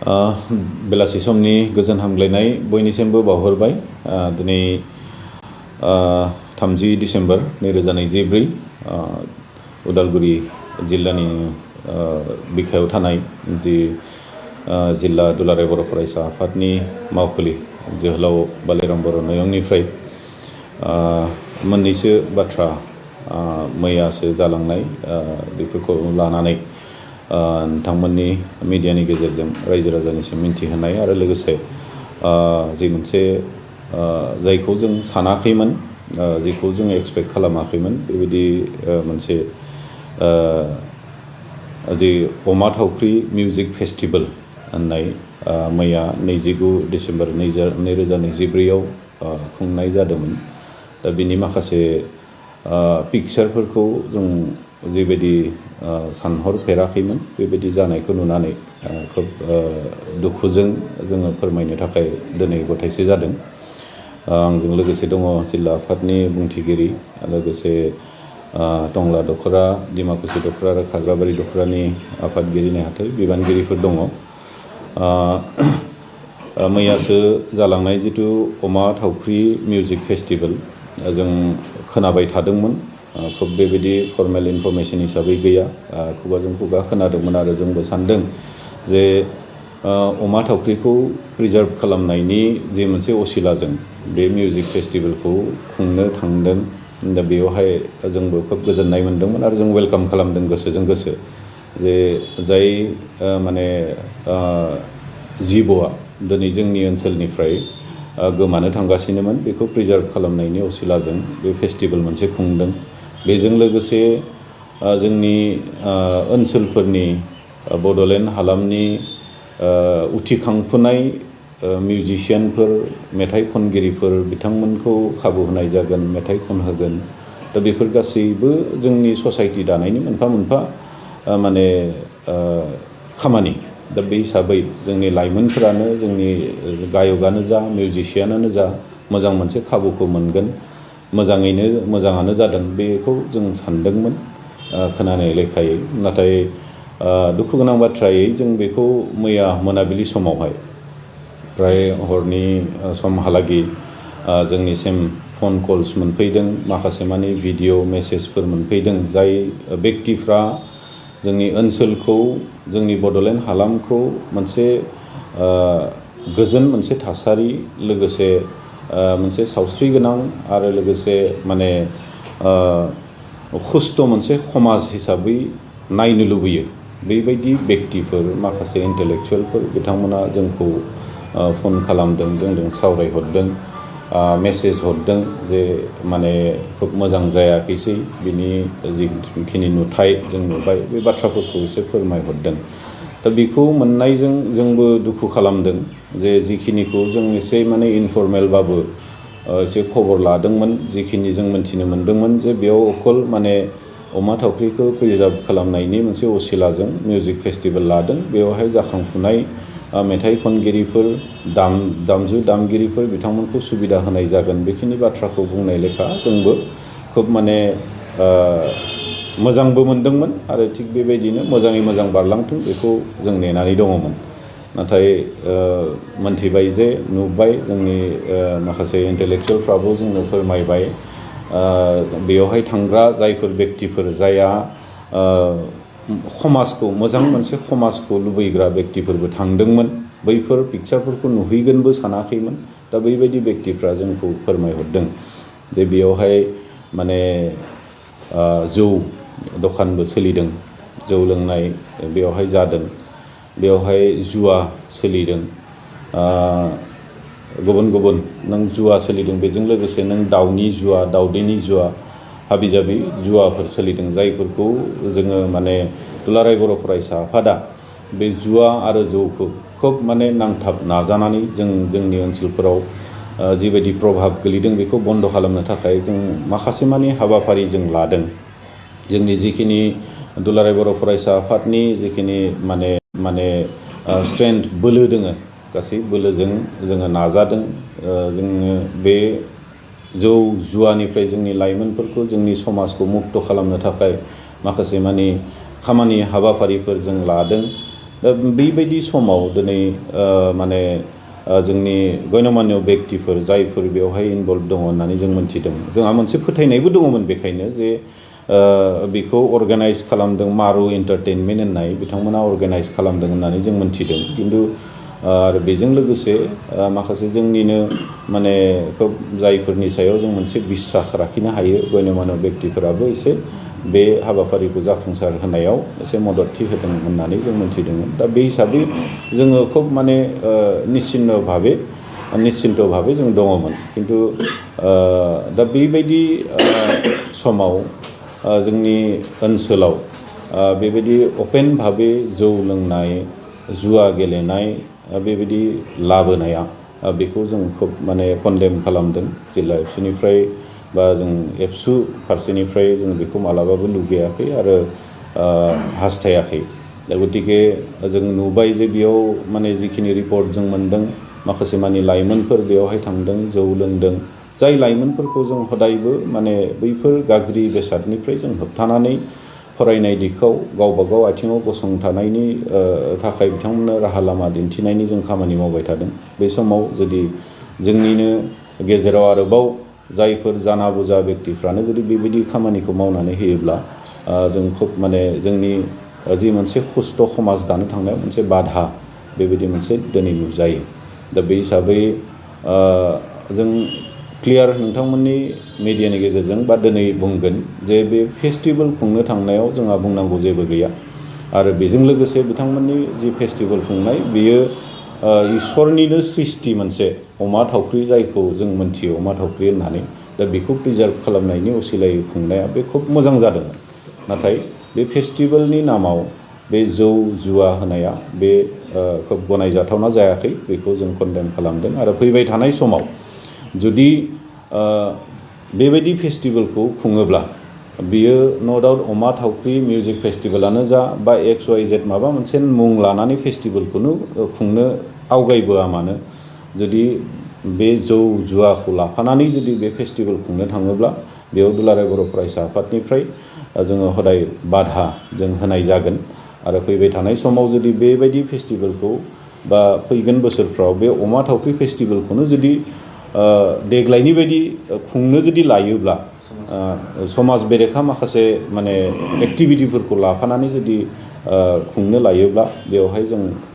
बेलासि समनि गोजोन हामग्लायनाय बयनिसिमबो बावहरबाय। दिनै 30 डिसेम्बर 2024 उदालगुरि जिल्लानि बिखायाव थानाय जिल्ला दुलाराय बर' फरायसा आफादनि मावखुलि जोहोलाव बालिराम बर' नयंनिफ्राय मोननैसो बाथ्रा मैयासो जालांनाय बेफोरखौ लानानै नोंथांमोननि मिडियानि गेजेरजों रायजो राजानिसिम मिन्थिहोनाय आरो लोगोसे जि मोनसे जायखौ जों सानाखैमोन, जेखौ जों एक्सपेक्ट खालामाखैमोन, बेबायदि मोनसे जि अमा थावख्रि मिउजिक फेस्टिभेल होननाय मैया 29 डिसेम्बर 2024 खुंनाय जादोंमोन। दा बिनि माखासे पिक्चारफोरखौ जों जिबायदि सानहरफेराखैमोन बेबायदि जानायखौ नुनानै खोब दुखुजों जोङो फोरमायनो थाखाय दिनै गथायसे जादों। आंजों लोगोसे दङ जिल्ला आफादनि बुंथिगिरि, लोगोसे टंला दख'रा, डिमाकुसि दख'रा आरो खाग्राबारि दख'रानि आफादगिरि नेहाथारि बिबानगिरिफोर दङ। मैयासो जालांनाय जिथु अमा थावख्रि मिउजिक फेस्टिभेल, जों खोनाबाय थादोंमोन, खोब बेबायदि फर्मेल इनफरमेसन हिसाबै गैया, खुगाजों खुगा खोनादोंमोन आरो जोंबो सानदों जे अमा थावख्रिखौ प्रिजार्भ खालामनायनि जे मोनसे असिलाजों बे मिउजिक फेस्टिभेलखौ खुंनो थांदों। दा बेवहाय जोंबो खोब गोजोननाय मोनदोंमोन आरो जों वेलकाम खालामदों गोसोजों गोसो, जे जाय माने जिबआ दिनै जोंनि ओनसोलनिफ्राय गोमानो थांगासिनोमोन, बेखौ प्रिजार्भ खालामनायनि असिलाजों बे फेस्टिभेल मोनसे खुंदों। बेजों लोगोसे जोंनि ओनसोलफोरनि बड'लेण्ड हालामनि उथिखांफुनाय मिउजिशियानफोर, मेथाइ खनगिरिफोर, बिथांमोनखौ खाबु होनाय जागोन, मेथाइ खनहोगोन। दा बेफोर गासैबो जोंनि ससाइटि दानायनि मोनफा मोनफा माने खामानि। दा बे हिसाबै जोंनि लाइमोनफोरानो, जोंनि गायकआनो जा, मिउजिशियानानो जा, मोजां मोनसे खाबुखौ मोनगोन, मोजाङानो जादों बेखौ जों सानदोंमोन खोनानाय लेखायै। नाथाय दुखु गोनां बाथ्रायै जों बेखौ मैया मोनाबिलि समावहाय प्राय हरनि समहालागै जोंनिसिम फन कल्स मोनफैदों, माखासे मानि भिडिअ मेसेजफोर मोनफैदों, जाय बेक्तिफ्रा जोंनि ओनसोलखौ, जोंनि बड'लेण्ड हालामखौ मोनसे गोजोन मोनसे थासारि, लोगोसे मोनसे सावस्रि गोनां आरो लोगोसे माने खुस्त मोनसे समाज हिसाबै नायनो लुबैयो, बेबायदि बेक्तिफोर, माखासे इन्टेलेक्सुवेलफोर बिथांमोना जोंखौ फन खालामदों, जोंजों सावरायहरदों, मेसेज हरदों जे माने खोब मोजां जायाखैसै, बिनि जिखिनि नुथाय जों नुबाय, बे बाथ्राफोरखौ एसे फोरमायहरदों। दा बेखौ मोननायजों जोंबो दुखु खालामदों जे जिखिनिखौ जों एसे माने इनफर्मेलबाबो एसे खबर लादोंमोन, जिखिनि जों मिन्थिनो मोन्दोंमोन जे बेयाव अकल माने अमा थावख्रिखौ प्रिजार्भ खालामनायनि मोनसे असिलाजों मिउजिक फेस्टिभेल लादों, बेवहाय जाखांफुनाय मेथाइ खनगिरिफोर, दामजु दामगिरिफोर, बिथांमोनखौ सुबिदा होनाय जागोन, बेखिनि बाथ्राखौ बुंनाय लेखा जोंबो खोब माने मोजांबो मोनदोंमोन आरो थिग बेबायदिनो मोजाङै मोजां बारलांथों बेखौ जों नेनानै दङमोन। नाथाय मोनथिबाय जे, नुबाय, जोंनि माखासे इन्टेलेक्सुवेलफ्राबो जोंनो फोरमायबाय, बेवहाय थांग्रा जायफोर बेक्तिफोर, जायहा समाजखौ, मोजां मोनसे समाजखौ लुबैग्रा बेक्तिफोरबो थांदोंमोन, बैफोर पिक्चारफोरखौ नुहैगोनबो सानाखैमोन। दा बैबायदि बेक्तिफ्रा जोंखौ फोरमायहरदों जे बेयावहाय माने जौ दखानबो सोलिदों, जौ लोंनाय बेवहाय जादों, बेवहाय जुवा सोलिदों, गुबुन गुबुन नों जुवा सोलिदों, बेजों लोगोसे नों दाउनि जुवा, दाउदैनि जुवा, हाबि जाबि जुवाफोर सोलिदों, जायफोरखौ जोङो माने दुलाराय बर' फरायसा आफादा बे जुवा आरो जौखौ खोब माने नांथाब नाजानानै जोंनि ओनसोलफोराव जिबायदि प्रभाब गोलैदों बेखौ बन्द' खालामनो थाखाय जों माखासे मानि हाबाफारि जों लादों। जोंनि जिखिनि दुलाराय बर' फरायसा आफादनि जिखिनि माने स्ट्रेंथ, बोलो दोङो, गासै बोलोजों जोङो नाजादों। जोङो बे जौ जुवानिफ्राय जोंनि लाइमोनफोरखौ, जोंनि समाजखौ मुक्त खालामनो थाखाय माखासे मानि खामानि हाबाफारिफोर जों लादों। दा बेबायदि समाव दिनै माने जोंनि गण्यमान्य बेक्तिफोर जायफोर बेवहाय इनभल्भ दङ होननानै जों मोन्थिदों। जोंहा मोनसे फोथायनायबो दङमोन बेखायनो जे बेखौ अर्गानाइज खालामदों मारु एन्टारटेनमेन्ट होननाय बिथांमोना अर्गानाइज खालामदों होननानै जों मोन्थिदों। खिन्थु आरो बेजों लोगोसे माखासे जोंनिनो माने खोब जायफोरनि सायाव जों मोनसे बिस्सास लाखिनो हायो गण्यमान्य बेक्तिफोराबो एसे बे हाबाफारिखौ जाफुंसार होनायाव एसे मददथि होदों होननानै जों मोन्थिदोंमोन। दा बे हिसाबै जोङो खोब माने निश्चिन्त भाबै जों दङमोन। खिन्थु दा बेबायदि समाव जोंनि ओनसोलाव बेबायदि अपेन भाबै जौ लोंनाय जुवा गेलेनाय बेबायदि लाबोनाया बेखौ जों खोब माने कन्डेम खालामदों जिल्ला एबसुनिफ्राय बा जों एबसु फारसेनिफ्राय जों बेखौ मालाबाबो लुबैयाखै आरो हास्थायाखै। दा गतिके जों नुबाय जे बेयाव माने जिखिनि रिपर्ट जों मोन्दों माखासे मानि लाइमोनफोर बेवहाय थांदों जौ लोंदों। जाय लाइमोनफोरखौ जों हदायबो माने बैफोर गाज्रि बेसादनिफ्राय जों होबथानानै फरायनाय दिगाव गावबा गाव आथिङाव गसंथानायनि थाखाय बिथांमोननो राहा लामा दिन्थिनायनि जों खामानि मावबाय थादों। बे समाव जुदि जोंनिनो गेजेराव आरोबाव जायफोर जाना बुजा बेक्तिफ्रानो जुदि बेबायदि खामानिखौ मावनानै होयोब्ला जों खोब माने जोंनि जि मोनसे सुस्थ' समाज दानो थांनायाव मोनसे बाधा बेबायदि मोनसे दिनै नुजायो। दा बे हिसाबै जों क्लियार नोंथांमोननि मिडियानि गेजेरजों बा दिनै बुंगोन जे बे फेस्टिभेल खुंनो थांनायाव जोंहा बुंनांगौ जेबो गैया। आरो बेजों लोगोसे बिथांमोननि जि फेस्टिभेल खुंनाय बेयो इसोरनिनो सृष्टि मोनसे अमा थावख्रि जायखौ जों मोन्थियो अमा थावख्रि होननानै। दा बेखौ प्रिजार्भ खालामनायनि असिलायै खुंनाया बे खोब मोजां जादोंमोन। नाथाय बे फेस्टिभेलनि नामाव बे जौ जुवा होनाया बे खोब गनायजाथावना जायाखै। बेखौ जों कन्डेम खालामदों आरो फैबाय थानाय समाव जुदि बेबायदि फेस्टिभेलखौ खुङोब्ला बियो न' डाउट अमा थावख्रि मिउजिक फेस्टिभेलानो जा बा XYZ माबा मोनसे मुं लानानै फेस्टिभेलखौनो खुंनो आवगायबोआ मानो जुदि बे जौ जुवाखौ लाफानानै जुदि बे फेस्टिभेल खुंनो थाङोब्ला बेयाव दुलाराय बर' फरायसा आफादनिफ्राय जोङो हदाय बाधा जों होनाय जागोन। आरो फैबाय थानाय समाव जुदि बेबायदि फेस्टिभेलखौ बा फैगोन बोसोरफ्राव बे अमा थावख्रि फेस्टिभेलखौनो जुदि देग्लायनि बायदि खुंनो जुदि लायोब्ला समाज बेरेखा माखासे माने एक्टिभिटिफोरखौ लाफानानै जुदि खुंनो लायोब्ला बेवहाय जों